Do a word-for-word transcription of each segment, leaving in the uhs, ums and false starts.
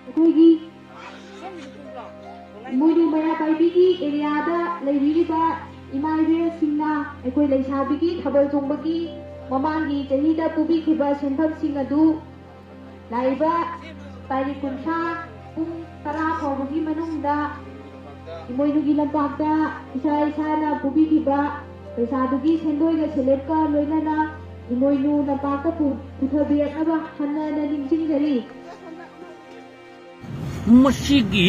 ꯑꯩꯈꯣꯏꯒꯤ ꯏꯃꯣꯏꯅꯨ ꯃꯩꯔꯥ ꯄꯥꯏꯕꯤꯒꯤ ꯑꯦꯔꯤꯌꯥꯗ ꯂꯩꯕꯤꯔꯤꯕ ꯏꯃꯥ ꯏꯕꯦꯜꯁꯤꯡꯅ ꯑꯩꯈꯣꯏ ꯂꯩꯁꯥꯕꯤꯒꯤ ꯊꯥꯕꯜ ꯆꯣꯡꯕꯒꯤ ꯃꯃꯥꯡꯒꯤ ꯆꯍꯤꯗ ꯄꯨꯕꯤꯈꯤꯕ ꯁꯦꯟꯐꯝꯁꯤꯡ ꯑꯗꯨ ꯂꯥꯛꯏꯕ ꯇꯥꯔꯤꯛ ꯀꯨꯟꯊ꯭ꯔꯥ ꯄꯨꯡ ꯇꯔꯥ ꯐꯥꯎꯕꯒꯤ ꯃꯅꯨꯡꯗ ꯏꯃꯣꯏꯅꯨꯒꯤ ꯂꯝꯄꯥꯛꯇ ꯏꯁꯥ ꯏꯁꯥꯅ ꯄꯨꯕꯤꯈꯤꯕ ꯄꯩꯁꯥꯗꯨꯒꯤ ꯁꯦꯟꯗꯣꯏꯒ ꯁꯦꯂꯦꯞꯀ ꯂꯣꯏꯅꯅ ꯏꯃꯣꯏꯅꯨ ꯂꯝꯄꯥꯛꯇ ꯄꯨ-, ꯄꯨꯊꯕꯤꯔꯛꯅꯕ ꯍꯟꯅ ꯍꯟꯅ ꯅꯤꯡꯁꯤꯡꯖꯔꯤ꯫ ꯃꯁꯤꯒꯤ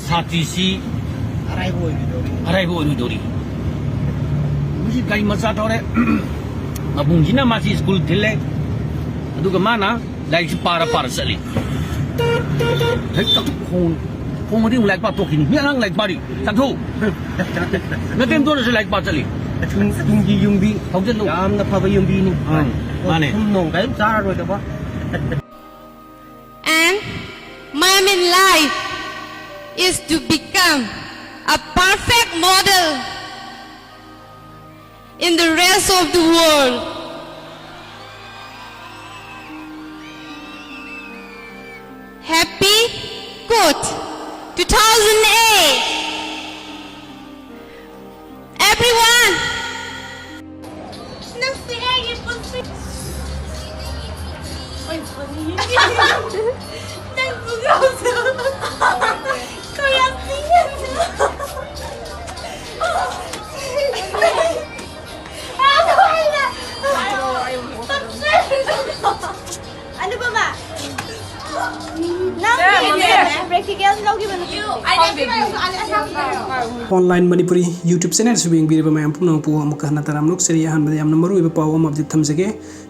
ꯁꯥꯇꯤꯁꯤ ꯑꯔꯥꯏꯕ ꯑꯣꯏꯔꯣꯏꯗꯧꯔꯤ꯫ ꯑꯔꯥꯏꯕ ꯑꯣꯏꯔꯣꯏꯗꯧꯔꯤ꯫ ꯃꯁꯤ ꯒꯥꯔꯤ ꯃꯆꯥ ꯊꯧꯔꯦ꯫ ꯃꯕꯨꯡꯁꯤꯅ ꯃꯥꯁꯤ ꯁ꯭ꯀꯨꯜ ꯊꯤꯜꯂꯦ꯫ ꯑꯗꯨꯒ ꯃꯥꯅ ꯂꯥꯏꯔꯤꯛꯁꯤ ꯄꯥꯔ ꯄꯥꯔ ꯆꯠꯂꯤ꯫ ꯍꯦꯛꯇ ꯈꯣꯡ-, ꯈꯣꯡꯉꯗꯤ ꯑꯃꯨꯛ ꯂꯥꯏꯔꯤꯛ ꯄꯥ ꯇꯣꯛꯈꯤꯅꯤ꯫ ꯃꯤ ꯑꯉꯥꯡ ꯂꯥꯏꯔꯤꯛ ꯄꯥꯔꯤ꯫ ꯆꯠꯊꯣꯛꯎ꯫ ꯅꯇꯩꯃꯗꯣꯅꯁꯨ ꯂꯥꯏꯔꯤꯛ ꯄꯥ ꯆꯠꯂꯤ꯫ ꯇꯨꯡ-, ꯇꯨꯡꯒꯤ ꯌꯨꯝꯕꯤ꯫ ꯍꯧꯖꯤꯜꯂꯨ꯫ ꯌꯥꯝꯅ ꯐꯕ ꯌꯨꯝꯕꯤꯅꯤ꯫ ꯑꯥ, ꯃꯥꯅꯦ꯫ ꯊꯨꯝ ꯅꯣꯡ ꯀꯔꯤꯝ ꯆꯥꯔꯔꯣꯏꯗꯕ꯫ And my aim in life is to become a perfect model in the rest of the world. Happy Kut two thousand eight. Everyone! Anupama, ꯅꯪ ꯄ꯭ꯔꯦꯛꯇꯤꯀꯦꯜ ꯂꯧꯈꯤꯕ ꯅꯨꯄꯤꯗꯨꯗꯤ? Online Manipuri YouTube channel ꯁꯤꯕꯨ ꯌꯦꯡꯕꯤꯔꯤꯕ ꯃꯌꯥꯝ ꯄꯨꯝꯅꯃꯛꯄꯨ ꯑꯃꯨꯛꯀ ꯍꯟꯅ ꯇꯔꯥꯝꯅ ꯑꯣꯛꯆꯔꯤ꯫ ꯑꯍꯥꯟꯕꯗ ꯌꯥꯝꯅ ꯃꯔꯨꯑꯣꯏꯕ ꯄꯥꯎ ꯑꯃ update ꯊꯝꯖꯒꯦ꯫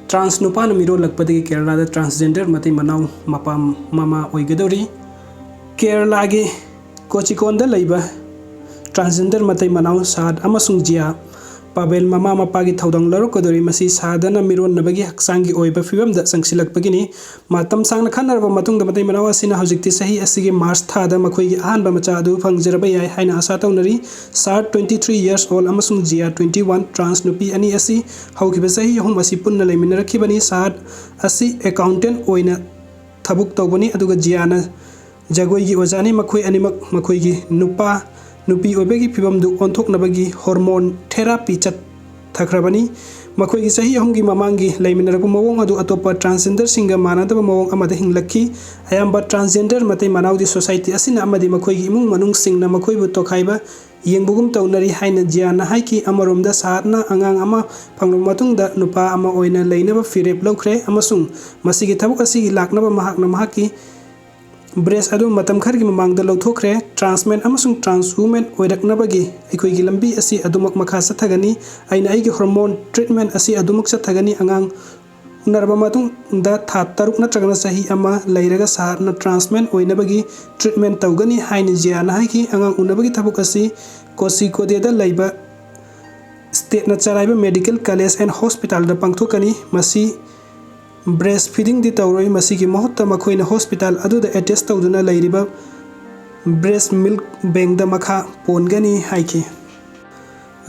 Trans ꯅꯨꯄꯥꯅ ꯃꯤꯔꯣꯜꯂꯛꯄꯗꯒꯤ ꯀꯦꯔꯂꯥꯗ transgender ꯃꯇꯩ ꯃꯅꯥꯎ ꯃꯄꯥ ꯃꯃꯥ ꯑꯣꯏꯒꯗꯧꯔꯤ꯫ ꯀꯦꯔꯂꯥꯒꯤ ꯀꯣꯆꯤꯀꯣꯟꯗ ꯂꯩꯕ transgender ꯃꯇꯩ ꯃꯅꯥꯎ ꯁꯥꯗ ꯑꯃꯁꯨꯡ ꯖꯤꯌꯥ ꯄꯥꯕꯦꯜ ꯃꯃꯥ ꯃꯄꯥꯒꯤ ꯊꯧꯗꯥꯡ ꯂꯧꯔꯛꯀꯗꯧꯔꯤ꯫ ꯃꯁꯤ ꯁꯍꯥꯗꯅ ꯃꯤꯔꯣꯟꯅꯕꯒꯤ ꯍꯛꯆꯥꯡꯒꯤ ꯑꯣꯏꯕ ꯐꯤꯕꯝꯗ ꯆꯪꯁꯤꯜꯂꯛꯄꯒꯤꯅꯤ꯫ ꯃꯇꯝ ꯁꯥꯡꯅ ꯈꯟꯅꯔꯕ ꯃꯇꯨꯡꯗ ꯃꯇꯩ ꯃꯅꯥꯎ ꯑꯁꯤꯅ ꯍꯧꯖꯤꯛꯇꯤ ꯆꯍꯤ ꯑꯁꯤꯒꯤ ꯃꯥꯔꯆ ꯊꯥꯗ ꯃꯈꯣꯏꯒꯤ ꯑꯍꯥꯟꯕ ꯃꯆꯥ ꯑꯗꯨ ꯐꯪꯖꯔꯕ ꯌꯥꯏ ꯍꯥꯏꯅ ꯑꯥꯁꯥ ꯇꯧꯅꯔꯤ꯫ ꯁꯍꯥꯗ, twenty three years old, ꯑꯃꯁꯨꯡ ꯖꯤꯌꯥ, twenty one, trans ꯅꯨꯄꯤ ꯑꯅꯤ ꯑꯁꯤ ꯍꯧꯈꯤꯕ ꯆꯍꯤ ꯑꯍꯨꯝ ꯑꯁꯤ ꯄꯨꯟꯅ ꯂꯩꯃꯤꯟꯅꯔꯛꯈꯤꯕꯅꯤ꯫ ꯁꯍꯥꯗ ꯑꯁꯤ ꯑꯦꯀꯥꯎꯟꯇꯦꯟ ꯑꯣꯏꯅ ꯊꯕꯛ ꯇꯧꯕꯅꯤ, ꯑꯗꯨꯒ ꯖꯤꯌꯥꯅ ꯖꯒꯣꯏꯒꯤ ꯑꯣꯖꯥꯅꯤ꯫ ꯃꯈꯣꯏ ꯑꯅꯤꯃꯛ ꯃꯈꯣꯏꯒꯤ ꯅꯨꯄꯥ ꯅꯨꯄꯤ ꯑꯣꯏꯕꯒꯤ ꯐꯤꯕꯝꯗꯨ ꯑꯣꯟꯊꯣꯛꯅꯕꯒꯤ ꯍꯣꯔꯃꯣꯟ ꯊꯦꯔꯥꯄꯤ ꯆꯠꯊꯈ꯭ꯔꯕꯅꯤ꯫ ꯃꯈꯣꯏꯒꯤ ꯆꯍꯤ ꯑꯍꯨꯝꯒꯤ ꯃꯃꯥꯡꯒꯤ ꯂꯩꯃꯤꯟꯅꯔꯛꯄ ꯃꯑꯣꯡ ꯑꯗꯨ ꯑꯇꯣꯞꯄ ꯇ꯭ꯔꯥꯟꯁꯖꯦꯟꯗꯔꯁꯤꯡꯒ ꯃꯥꯟꯅꯗꯕ ꯃꯑꯣꯡ ꯑꯃꯗ ꯍꯤꯡꯂꯛꯈꯤ꯫ ꯑꯌꯥꯝꯕ ꯇ꯭ꯔꯥꯟꯁꯖꯦꯟꯗꯔ ꯃꯇꯩ ꯃꯅꯥꯎꯗꯤ ꯁꯣꯁꯥꯏꯇꯤ ꯑꯁꯤꯅ ꯑꯃꯗꯤ ꯃꯈꯣꯏꯒꯤ ꯏꯃꯨꯡ ꯃꯅꯨꯡꯁꯤꯡꯅ ꯃꯈꯣꯏꯕꯨ ꯇꯣꯈꯥꯏꯕ ꯌꯦꯡꯕꯒꯨꯝ ꯇꯧꯅꯔꯤ ꯍꯥꯏꯅ ꯖꯤꯌꯥꯅ ꯍꯥꯏꯈꯤ꯫ ꯑꯃꯔꯣꯝꯗ ꯁꯍꯥꯗꯅ ꯑꯉꯥꯡ ꯑꯃ ꯐꯪꯂꯕ ꯃꯇꯨꯡꯗ ꯅꯨꯄꯥ ꯑꯃ ꯑꯣꯏꯅ ꯂꯩꯅꯕ ꯐꯤꯔꯦꯞ ꯂꯧꯈ꯭ꯔꯦ, ꯑꯃꯁꯨꯡ ꯃꯁꯤꯒꯤ ꯊꯕꯛ ꯑꯁꯤꯒꯤ ꯂꯥꯛꯅꯕ ꯃꯍꯥꯛꯅ ꯃꯍꯥꯛꯀꯤ ꯕ꯭ꯔꯦꯁ ꯑꯗꯨ ꯃꯇꯝ ꯈꯔꯒꯤ ꯃꯃꯥꯡꯗ ꯂꯧꯊꯣꯛꯈ꯭ꯔꯦ꯫ ꯇ꯭ꯔꯥꯟꯁ ꯃꯦꯟ ꯑꯃꯁꯨꯡ ꯇ꯭ꯔꯥꯟꯁ ꯋꯨꯃꯦꯟ ꯑꯣꯏꯔꯛꯅꯕꯒꯤ ꯑꯩꯈꯣꯏꯒꯤ ꯂꯝꯕꯤ ꯑꯁꯤ ꯑꯗꯨꯃꯛ ꯃꯈꯥ ꯆꯠꯊꯒꯅꯤ꯫ ꯑꯩꯅ ꯑꯩꯒꯤ ꯍꯣꯔꯃꯣꯟ ꯇ꯭ꯔꯤꯠꯃꯦꯟ ꯑꯁꯤ ꯑꯗꯨꯃꯛ ꯆꯠꯊꯒꯅꯤ꯫ ꯑꯉꯥꯡ ꯎꯅꯔꯕ ꯃꯇꯨꯡꯗ ꯊꯥ ꯇꯔꯨꯛ ꯅꯠꯇ꯭ꯔꯒꯅ ꯆꯍꯤ ꯑꯃ ꯂꯩꯔꯒ ꯁꯍꯥꯗꯅ ꯇ꯭ꯔꯥꯟꯁ ꯃꯦꯟ ꯑꯣꯏꯅꯕꯒꯤ ꯇ꯭ꯔꯤꯠꯃꯦꯟ ꯇꯧꯒꯅꯤ ꯍꯥꯏꯅ ꯖꯤꯌꯥꯅ ꯍꯥꯏꯈꯤ꯫ ꯑꯉꯥꯡ ꯎꯅꯕꯒꯤ ꯊꯕꯛ ꯑꯁꯤ ꯀꯣꯁꯤꯀꯣꯗꯦꯗ ꯂꯩꯕ ꯁ꯭ꯇꯦꯠꯅ ꯆꯂꯥꯏꯕ ꯃꯦꯗꯤꯀꯦꯜ ꯀꯣꯂꯦꯖ ꯑꯦꯟ ꯍꯣꯁꯄꯤꯇꯥꯜꯗ ꯄꯥꯡꯊꯣꯛꯀꯅꯤ꯫ ꯃꯁꯤ ꯕ꯭ꯔꯦꯁ ꯐꯤꯗꯤꯡꯗꯤ ꯇꯧꯔꯣꯏ꯫ ꯃꯁꯤꯒꯤ ꯃꯍꯨꯠꯇ ꯃꯈꯣꯏꯅ ꯍꯣꯁꯄꯤꯇꯥꯜ ꯑꯗꯨꯗ ꯑꯦꯇꯦꯆ ꯇꯧꯗꯨꯅ ꯂꯩꯔꯤꯕ ꯕ꯭ꯔꯦꯁ ꯃꯤꯜꯛ ꯕꯦꯡꯗ ꯃꯈꯥ ꯄꯣꯟꯒꯅꯤ ꯍꯥꯏꯈꯤ꯫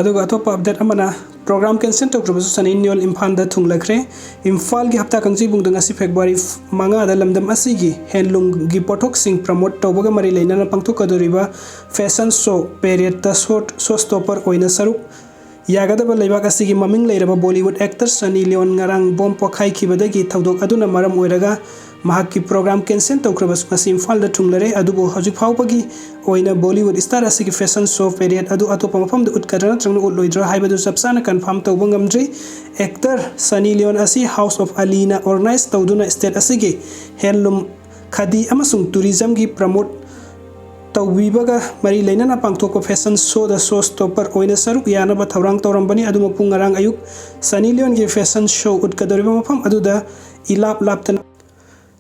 ꯑꯗꯨꯒ ꯑꯇꯣꯞꯄ ꯑꯞꯗꯦꯠ ꯑꯃꯅ, ꯄ꯭ꯔꯣꯒ꯭ꯔꯥꯝ ꯀꯦꯟꯁꯦꯜ ꯇꯧꯈ꯭ꯔꯕꯁꯨ ꯁꯅꯤ ꯂꯤꯌꯣꯟ ꯏꯝꯐꯥꯜꯗ ꯊꯨꯡꯂꯈ꯭ꯔꯦ꯫ ꯏꯝꯐꯥꯜꯒꯤ ꯍꯞꯇꯥ ꯀꯥꯡꯖꯩꯕꯨꯡꯗ ꯉꯁꯤ ꯐꯦꯕ꯭ꯔꯨꯋꯥꯔꯤ ꯃꯉꯥꯗ ꯂꯝꯗꯝ ꯑꯁꯤꯒꯤ ꯍꯦꯟꯂꯨꯝꯒꯤ ꯄꯣꯠꯊꯣꯛꯁꯤꯡ ꯄ꯭ꯔꯃꯣꯠ ꯇꯧꯕꯒ ꯃꯔꯤ ꯂꯩꯅꯅ ꯄꯥꯡꯊꯣꯛꯀꯗꯧꯔꯤꯕ ꯐꯦꯁꯟ ꯁꯣ ꯄꯦꯔꯦꯗꯇ ꯁꯣ ꯁ꯭ꯇꯣꯄꯔ ꯑꯣꯏꯅ ꯁꯔꯨꯛ ꯌꯥꯒꯗꯕ ꯂꯩꯕꯥꯛ ꯑꯁꯤꯒꯤ ꯃꯃꯤꯡ ꯂꯩꯔꯕ ꯕꯣꯂꯤꯋꯨꯗ ꯑꯦꯛꯇꯔ ꯁꯅꯤ ꯂꯤꯌꯣꯟ ꯉꯔꯥꯡ ꯕꯣꯝ ꯄꯣꯈꯥꯏꯈꯤꯕꯗꯒꯤ ꯊꯧꯗꯣꯛ ꯑꯗꯨꯅ ꯃꯔꯝ ꯑꯣꯏꯔꯒ ꯃꯍꯥꯛꯀꯤ ꯄ꯭ꯔꯣꯒ꯭ꯔꯥꯝ ꯀꯦꯟꯁꯦꯜ ꯇꯧꯈ꯭ꯔꯕꯁꯨ ꯉꯁꯤ ꯏꯝꯐꯥꯜꯗ ꯊꯨꯡꯂꯔꯦ꯫ ꯑꯗꯨꯕꯨ ꯍꯧꯖꯤꯛ ꯐꯥꯎꯕꯒꯤ ꯑꯣꯏꯅ ꯕꯣꯂꯤꯋꯨꯗ ꯁ꯭ꯇꯥꯔ ꯑꯁꯤꯒꯤ ꯐꯦꯁꯟ ꯁꯣ ꯄꯦꯔꯦꯗ ꯑꯗꯨ ꯑꯇꯣꯞꯄ ꯃꯐꯝꯗ ꯎꯠꯀꯗ꯭ꯔꯥ ꯅꯠꯇ꯭ꯔꯒꯅ ꯎꯠꯂꯣꯏꯗ꯭ꯔꯥ ꯍꯥꯏꯕꯗꯨ ꯆꯞ ꯆꯥꯅ ꯀꯟꯐꯥꯔꯝ ꯇꯧꯕ ꯉꯝꯗ꯭ꯔꯤ꯫ ꯑꯦꯛꯇꯔ ꯁꯅꯤ ꯂꯤꯌꯣꯟ ꯑꯁꯤ ꯍꯥꯎꯁ ꯑꯣꯐ ꯑꯂꯤꯅ ꯑꯣꯔꯒꯅꯥꯏꯖ ꯇꯧꯗꯨꯅ ꯁ꯭ꯇꯦꯠ ꯑꯁꯤꯒꯤ ꯍꯦꯟꯂꯨꯝ, ꯈꯥꯗꯤ ꯑꯃꯁꯨꯡ ꯇꯨꯔꯤꯖꯝꯒꯤ ꯄ꯭ꯔꯃꯣꯠ ꯇꯧꯕꯤꯕꯒ ꯃꯔꯤ ꯂꯩꯅꯅ ꯄꯥꯡꯊꯣꯛꯄ ꯐꯦꯁꯟ ꯁꯣꯗ ꯁꯣ ꯁ꯭ꯇꯣꯄꯔ ꯑꯣꯏꯅ ꯁꯔꯨꯛ ꯌꯥꯅꯕ ꯊꯧꯔꯥꯡ ꯇꯧꯔꯝꯕꯅꯤ꯫ ꯑꯗꯨ ꯃꯄꯨꯡ ꯉꯔꯥꯡ ꯑꯌꯨꯛ ꯁꯅꯤ ꯂꯤꯌꯣꯟꯒꯤ ꯐꯦꯁꯟ ꯁꯣ ꯎꯠꯀꯗꯧꯔꯤꯕ ꯃꯐꯝ ꯑꯗꯨꯗ ꯏꯂꯥꯞ ꯂꯥꯞꯇꯅ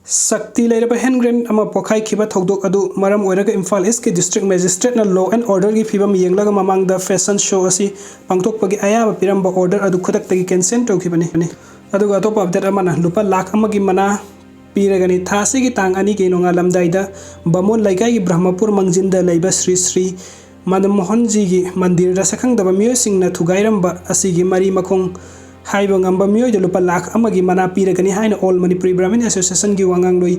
ꯁꯛꯇꯤ ꯂꯩꯔꯕ ꯍꯦꯟ ꯒ꯭ꯔꯦꯅꯦꯗ ꯑꯃ ꯄꯣꯈꯥꯏꯈꯤꯕ ꯊꯧꯗꯣꯛ ꯑꯗꯨ ꯃꯔꯝ ꯑꯣꯏꯔꯒ ꯏꯝꯐꯥꯜ ꯏꯁꯀꯤ ꯗꯤꯁꯇ꯭ꯔꯤꯛ ꯃꯦꯖꯤꯁꯇ꯭ꯔꯦꯠꯅ law and orderꯒꯤ ꯐꯤꯕꯝ ꯌꯦꯡꯂꯒ ꯃꯃꯥꯡꯗ ꯐꯦꯁꯟ ꯁꯣ ꯑꯁꯤ ꯄꯥꯡꯊꯣꯛꯄꯒꯤ ꯑꯌꯥꯕ ꯄꯤꯔꯝꯕ order ꯑꯗꯨ ꯈꯨꯗꯛꯇꯒꯤ cancel ꯇꯧꯈꯤꯕꯅꯤ꯫ ꯑꯗꯨꯒ ꯑꯇꯣꯞꯄ update ꯑꯃꯅ ꯂꯨꯄꯥ ꯂꯥꯈ ꯑꯃꯒꯤ ꯃꯅꯥ ꯄꯤꯔꯒꯅꯤ꯫ ꯊꯥ ꯑꯁꯤꯒꯤ ꯇꯥꯡ ꯑꯅꯤꯒꯤ ꯅꯣꯡꯉꯥꯜꯂꯝꯗꯥꯏꯗ ꯕꯥꯃꯣꯟ ꯂꯩꯀꯥꯏꯒꯤ ꯕ꯭ꯔꯍꯃꯄꯨꯔ ꯃꯥꯡꯖꯤꯟꯗ ꯂꯩꯕ ꯁ꯭ꯔꯤ ꯁ꯭ꯔꯤ ꯃꯗꯟ ꯃꯣꯍꯟꯖꯤꯒꯤ ꯃꯟꯗꯤꯔꯗ ꯁꯛꯈꯪꯗꯕ ꯃꯤꯑꯣꯏꯁꯤꯡꯅ ꯊꯨꯒꯥꯏꯔꯝꯕ ꯑꯁꯤꯒꯤ ꯃꯔꯤ ꯃꯈꯣꯡ ꯍꯥꯏꯕ ꯉꯝꯕ ꯃꯤꯑꯣꯏꯗ ꯂꯨꯄꯥ ꯂꯥꯈ ꯑꯃꯒꯤ ꯃꯅꯥ ꯄꯤꯔꯒꯅꯤ ꯍꯥꯏꯅ All Manipuri Brahmin Associationꯒꯤ ꯋꯥꯉꯥꯡꯂꯣꯏ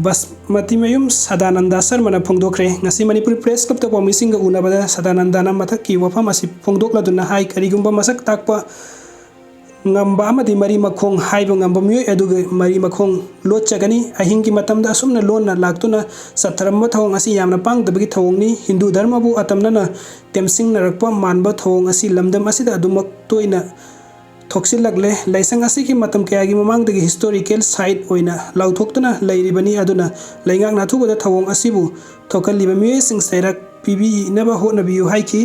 ꯕꯁꯃꯇꯤꯃꯌꯨꯝ ꯁꯗꯥꯅꯟꯗ ꯁꯔꯃꯅ ꯐꯣꯡꯗꯣꯛꯈ꯭ꯔꯦ꯫ ꯉꯁꯤ ꯃꯅꯤꯄꯨꯔ ꯄ꯭ꯔꯦꯁ ꯀ꯭ꯂꯕꯇ ꯄꯥꯎꯃꯤꯁꯤꯡꯒ ꯎꯅꯕꯗ ꯁꯗꯥꯅꯟꯗꯅ ꯃꯊꯛꯀꯤ ꯋꯥꯐꯝ ꯑꯁꯤ ꯐꯣꯡꯗꯣꯛꯂꯗꯨꯅ ꯍꯥꯏ, ꯀꯔꯤꯒꯨꯝꯕ ꯃꯁꯛ ꯇꯥꯛꯄ ꯉꯝꯕ ꯑꯃꯗꯤ ꯃꯔꯤ ꯃꯈꯣꯡ ꯍꯥꯏꯕ ꯉꯝꯕ ꯃꯤꯑꯣꯏ ꯑꯗꯨꯒꯤ ꯃꯔꯤ ꯃꯈꯣꯡ ꯂꯣꯠꯆꯒꯅꯤ꯫ ꯑꯍꯤꯡꯒꯤ ꯃꯇꯝꯗ ꯑꯁꯨꯝꯅ ꯂꯣꯟꯅ ꯂꯥꯛꯇꯨꯅ ꯆꯠꯊꯔꯝꯕ ꯊꯧꯑꯣꯡ ꯑꯁꯤ ꯌꯥꯝꯅ ꯄꯥꯡꯗꯕꯒꯤ ꯊꯧꯑꯣꯡꯅꯤ꯫ ꯍꯤꯟꯗꯨ ꯙꯔꯃꯕꯨ ꯑꯇꯝꯅꯅ ꯇꯦꯝꯁꯤꯡꯅꯔꯛꯄ ꯃꯥꯟꯕ ꯊꯧꯑꯣꯡ ꯑꯁꯤ ꯂꯝꯗꯝ ꯑꯁꯤꯗ ꯑꯗꯨꯃꯛ ꯇꯣꯏꯅ ꯊꯣꯛꯆꯤꯜꯂꯛꯂꯦ꯫ ꯂꯥꯏꯁꯪ ꯑꯁꯤꯒꯤ ꯃꯇꯝ ꯀꯌꯥꯒꯤ ꯃꯃꯥꯡꯗꯒꯤ historical site ꯑꯣꯏꯅ ꯂꯥꯎꯊꯣꯛꯇꯨꯅ ꯂꯩꯔꯤꯕꯅꯤ, ꯑꯗꯨꯅ ꯂꯩꯉꯥꯛꯅ ꯑꯊꯨꯕꯗ ꯊꯧꯑꯣꯡ ꯑꯁꯤꯕꯨ ꯊꯣꯛꯍꯜꯂꯤꯕ ꯃꯤꯑꯣꯏꯁꯤꯡ ꯆꯩꯔꯥꯛ ꯄꯤꯕꯤꯅꯕ ꯍꯣꯠꯅꯕꯤꯌꯨ ꯍꯥꯏꯈꯤ꯫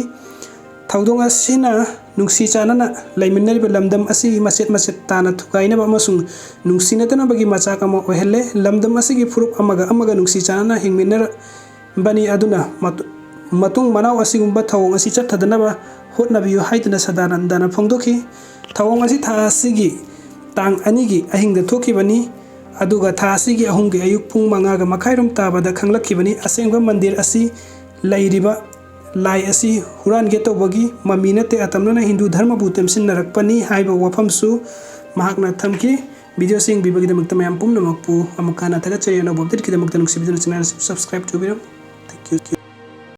ꯊꯧꯗꯣꯛ ꯑꯁꯤꯅ ꯅꯨꯡꯁꯤ ꯆꯥꯟꯅꯅ ꯂꯩꯃꯤꯟꯅꯔꯤꯕ ꯂꯝꯗꯝ ꯑꯁꯤꯒꯤ ꯃꯆꯦꯠ ꯃꯆꯦꯠ ꯇꯥꯅ ꯊꯨꯒꯥꯏꯅꯕ ꯑꯃꯁꯨꯡ ꯅꯨꯡꯁꯤꯅꯗꯅꯕꯒꯤ ꯃꯆꯥꯛ ꯑꯃ ꯑꯣꯏꯍꯜꯂꯦ꯫ ꯂꯝꯗꯝ ꯑꯁꯤꯒꯤ ꯐꯨꯔꯨꯞ ꯑꯃꯒ ꯑꯃꯒ ꯅꯨꯡꯁꯤ ꯆꯥꯟꯅꯅ ꯍꯤꯡꯃꯤꯟꯅꯔꯝꯕꯅꯤ, ꯑꯗꯨꯅ ꯃꯇꯨ-, ꯃꯇꯨꯡ ꯃꯅꯥꯎ ꯑꯁꯤꯒꯨꯝꯕ ꯊꯧꯑꯣꯡ ꯑꯁꯤ ꯆꯠꯊꯗꯅꯕ ꯍꯣꯠꯅꯕꯤꯌꯨ ꯍꯥꯏꯗꯨꯅ ꯁꯗꯥꯅꯟꯗꯅ ꯐꯣꯡꯗꯣꯛꯈꯤ꯫ ꯊꯧꯑꯣꯡ ꯑꯁꯤ ꯊꯥ ꯑꯁꯤꯒꯤ ꯇꯥꯡ ꯑꯅꯤꯒꯤ ꯑꯍꯤꯡꯗ ꯊꯣꯛꯈꯤꯕꯅꯤ, ꯑꯗꯨꯒ ꯊꯥ ꯑꯁꯤꯒꯤ ꯑꯍꯨꯝꯒꯤ ꯑꯌꯨꯛ ꯄꯨꯡ ꯃꯉꯥꯒ ꯃꯈꯥꯏꯔꯣꯝ ꯇꯥꯕꯗ ꯈꯪꯂꯛꯈꯤꯕꯅꯤ꯫ ꯑꯁꯦꯡꯕ ꯃꯟꯗꯤꯔ ꯑꯁꯤ ꯂꯩꯔꯤꯕ ꯂꯥꯏ ꯑꯁꯤ ꯍꯨꯔꯥꯟꯒꯦ ꯇꯧꯕꯒꯤ ꯃꯃꯤ ꯅꯠꯇꯦ, ꯑꯇꯝꯅꯅ ꯍꯤꯟꯗꯨ ꯙꯔꯃꯕꯨ ꯇꯦꯝꯁꯤꯟꯅꯔꯛꯄꯅꯤ ꯍꯥꯏꯕ ꯋꯥꯐꯝꯁꯨ ꯃꯍꯥꯛꯅ ꯊꯝꯈꯤ꯫ Videoꯁꯤ ꯌꯦꯡꯕꯤꯕꯒꯤꯗꯃꯛꯇ ꯃꯌꯥꯝ ꯄꯨꯝꯅꯃꯛꯄꯨ ꯑꯃꯨꯛ ꯍꯟꯅ ꯊꯥꯒꯠꯆꯔꯤ꯫ ꯑꯅꯧꯕ updateꯀꯤꯗꯃꯛꯇ ꯅꯨꯡꯁꯤꯕꯤꯗꯨꯅ channel ꯑꯁꯤ subscribe ꯇꯧꯕꯤꯔꯝꯃꯨ꯫ Thank you꯫